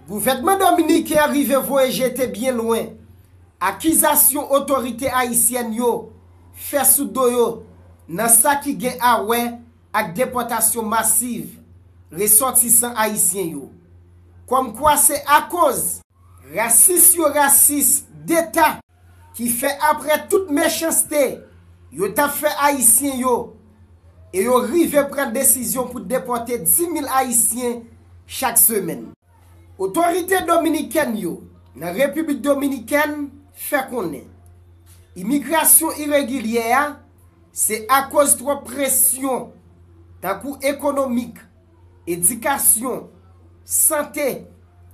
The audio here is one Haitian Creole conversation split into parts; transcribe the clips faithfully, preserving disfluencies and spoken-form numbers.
Gouvènman dominiken an rive voye jete byen lwen akizasyon otorite ayisyèn yo fè sou do yo nan sa ki gen a wè ak depòtasyon masiv resòtisan ayisyen yo. Kòmkwa se akoz rasis yo rasis deta ki fè apre tout mechanste yo t ap fè ayisyen yo e yo rive pran desizyon pou depòte dis mil ayisyen chak semèn. Otorite dominikèn yo nan Repiblik Dominikèn fè konnen imigrasyon iregilyè a se akoz twòp presyon tankou ekonomik, edikasyon, sante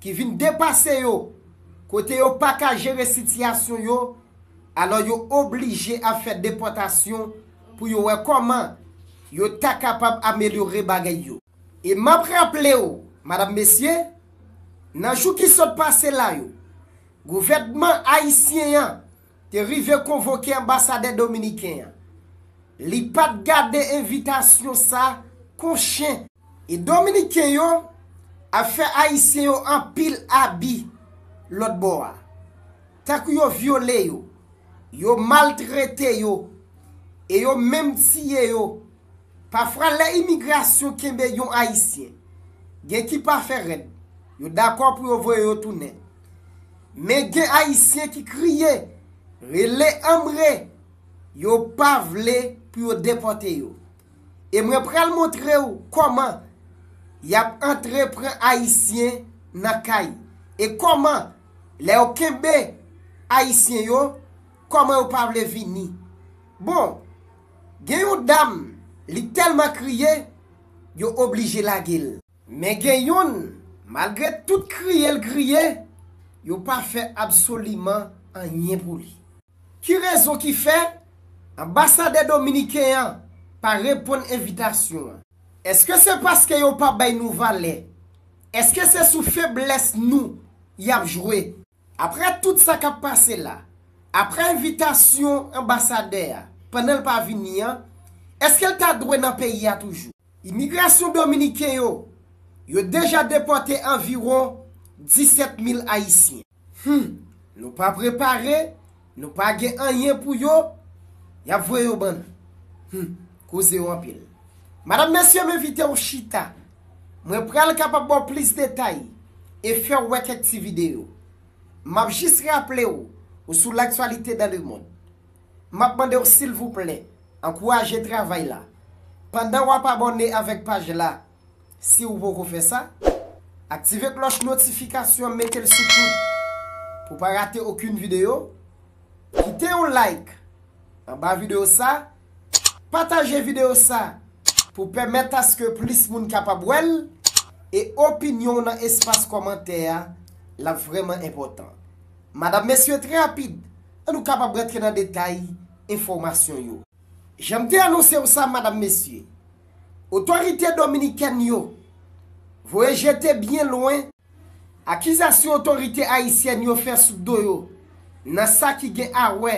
ki vin depase yo kote yo pa ka jere sitiyasyon yo, alò yo oblije ap fè depòtasyon pou yo wè kòman yo ta kapab amelyore bagay yo. E m ap raple w, madanm mesye, nan jou ki sot pase la yo, gouvènman ayisyen an te rive konvoke anbasadè dominiken an. Li pa t gade envitasyon sa kon chen. E dominiken yo ap fè ayisyen yo anpil abi lòt bò a. Tankou yo vyole yo, yo maltrete yo, e yo menm tiye yo. Pafwa lè imigrasyon kenbe yon ayisyen, gen ki pa fè rèd, yo dakò pou yo voye yo tounen. Men gen ayisyen ki kriye, rele anmre, yo pa vle pou yo depòte yo. E mwen pral montre w kòman y ap antre pran ayisyen nan kay. E kòman, lè yo kenbe ayisyen yo, kòman yo pa vle vini. Bon, gen yon dam, li tèlman kriye, yo oblije lage l. Men gen yonn, malgre tout kriye l kriye, yo pa fè absoliman anyen pou li. Ki rezon ki fè anbasadè dominiken an pa reponn envitasyon an? Èske se paske yo pa bay nou valè? Èske se sou feblès nou y ap jwe? Apre tout sa k ap pase la, apre envitasyon anbasadè a, pandan l pa vini an, èske l ta dwe nan peyi a toujou? Imigrasyon dominiken yo, yo deja depòte anviwon disèt mil ayisyen. Hum, nou pa prepare, nou pa gen anyen pou yo, y ap voye yo ban nou. Hum, koze yo anpil. Madanm, mesye, m envite w chita. Mwen pral kapab ba w plis detay e fè w wè kèk ti videyo. M ap jis raple w, ou sou L'actualité dans le monde. M ap mande w silvouplè, ankouraje travay la. Pandan w ap abòne avèk paj la, si w poko fè sa, aktive klòch notifikasyon an, mete l sou tout pou w pa rate okenn videyo. Kite yon like anba videyo sa, pataje videyo sa pou pèmèt aske plis moun kapab wè l, e opinyon w nan espas kòmantè a, l ap vrèman enpòtan. Madanm, mesye, trè rapid, an nou kapab rantre nan detay enfòmasyon yo. Jan m te anonse w sa, madanm, mesye, otorite dominikèn yo voye jete byen lwen akizasyon otorite ayisyèn yo fè sou do yo nan sa ki gen a wè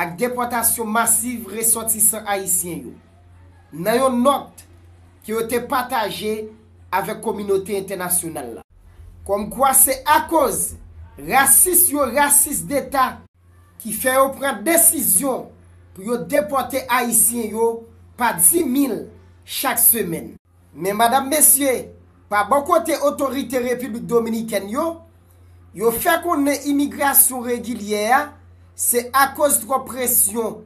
ak depòtasyon masiv resòtisan ayisyen yo, nan yon nòt ke yo te pataje avèk kominote entènasyonal la. Kòmkwa se akoz rasis yo rasis deta ki fè yo pran desizyon pou yo depòte ayisyen yo pa dis mil chak semèn. Men madanm, mesye, pa bò kote otorite Repiblik Dominikèn yo, yo fè konnen imigrasyon regilyè a se akoz twòp presyon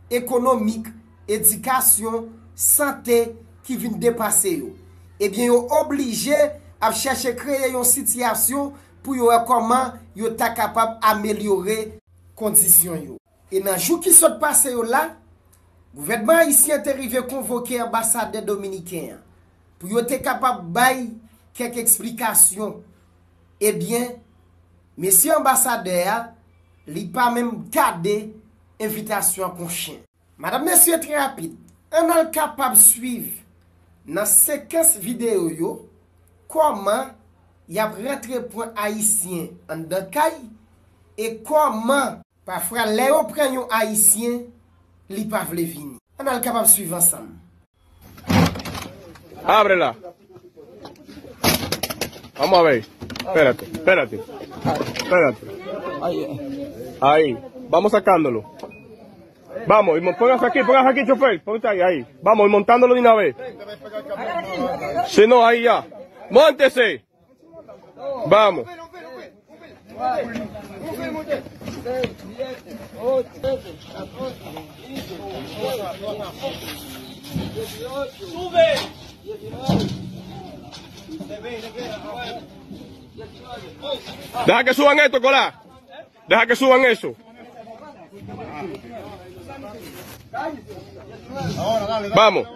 ekonomik, edikasyon, sante ki vin depase yo. Ebyen, yo oblije ap chèche kreye yon sitiyasyon pou yo wè kòman yo ta kapab amelyore kondisyon yo. E nan jou ki sot pase yo la, gouvènman ayisyen te rive konvoke anbasadè dominiken an pou yo te kapab bay kèk eksplikasyon. Ebyen, mesye anbasadè a, li pa menm gade envitasyon an kon chen. Madanm, mesye, trè rapid, ann al kapab swiv nan sekans videyo yo kòman y ap rantre pran ayisyen anndan kay e kòman pafwa lè yo pran yon ayisyen, li pa vle vini. Ann al kapab swiv ansanm. Abre la. Vamos a ver. Espérate, espérate. Espérate. Ahí, eh. Ahí. Vamos sacándolo. Vamos, y mo- pongas aquí, pongas aquí, chofer. Ponte ahí, ahí. Vamos, y montándolo de una vez. Si no, ahí ya. Móntese. Vamos. Deja que suban esto, Colá. Deja que suban eso. Vamos.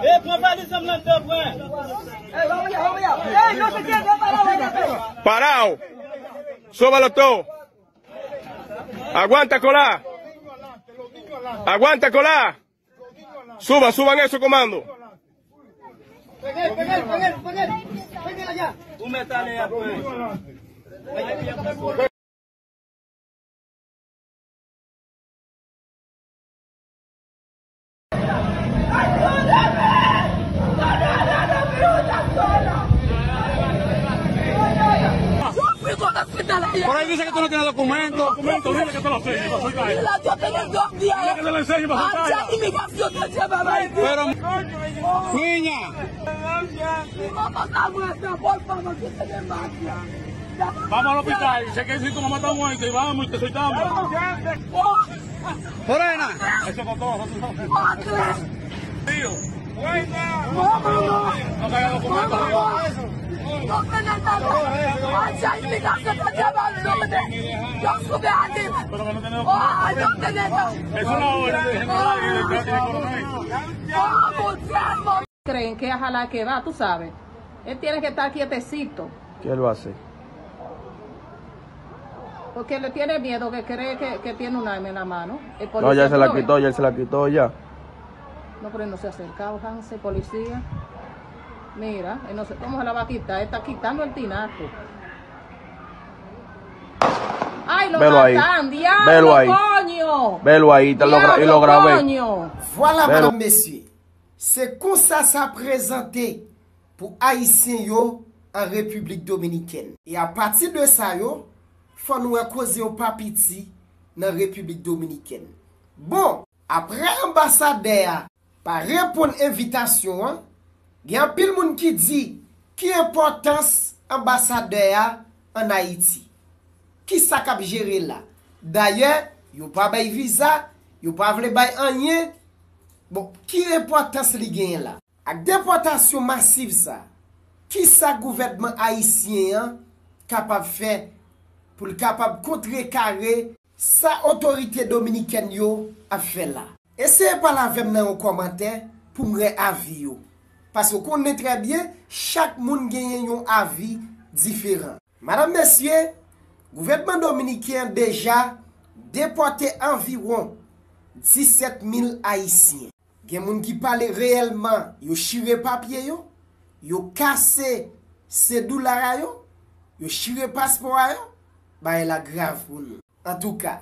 E pran valiz an m nan de pwen. Parao. Sóbalo todo. Aguanta, Colá. Aguanta, Colá. Suba, suban eso, comando. Tú me estás leyendo. Por ahí dice que tú no tienes documento. Documento, dile que te lo enseñe para soltar. Dile que te lo enseñe para soltar. Pero, niña. Vamos al hospital. Sé que si tu mamá está muerta, y vamos y te soltamos. Morena. Eso con todo, no te enojes. Tío. No, no, no. No caiga documento. Pero que no tenemos. Es una orden. Creen que ojalá que va, tú sabes. Él tiene que estar quietecito. ¿Qué él va a hacer? Porque le tiene miedo, que cree que, que tiene un arma en la mano. El policía, tú lo ves. No, ya él se la quitó, ya él se la quitó, ya. No, pero él no se ha acercado, Hanse, policía. Mira, él no sé cómo se la va a quitar, está quitando el tinaco. Ay, lo matan, diablo, coño. Velo ahí. Velo ahí, te lo gra- y lo grabé. Diablo, coño. Vwala, madanm, mesye. Se konsa sa prezante pou Ayisyen yo an Repiblik Dominikèn. E apati de sa yo, fò nou wè koze yo pa piti nan Repiblik Dominikèn. Bon, apre anbasadè a pa reponn envitasyon an, gen anpil moun ki di, ki enpòtans anbasadè a ann Ayiti? Kisa k ap jere la? Dayè, yo pa bay viza, yo pa vle bay anyen. Bon, ki enpòtans li genyen la? Ak depòtasyon masiv sa, kisa gouvènman ayisyen an kapab fè pou l kapab kontrekare sa otorite dominikèn yo ap fè la? Eseye pale avè m nan yon kòmantè pou m wè avi yo. Paske w konnen trè byen, chak moun genyen yon avi diferan. Madanm, mesye, gouvènman dominiken an deja depòte anviwon disèt mil Ayisyen. Gen moun ki pale reyèlman, yo chire papye yo, yo kase sedula a yo, yo chire paspò a yo, bagay la grav pou nou. Antouka,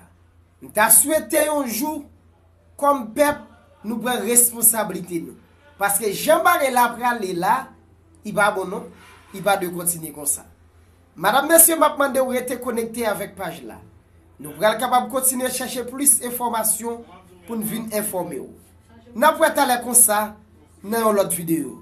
m ta swete yon jou, kòm pèp, nou pran responsablite nou. Paske jan bagay la prale la, li pa bon non, li pa dwe kontinye konsa. Madanm, mesye, m ap mande w rete konekte avèk paj la. Nou pral kapab kontinye chèche plis enfòmasyon pou n vin enfòme w. N ap wè talè konsa nan yon lòt videyo.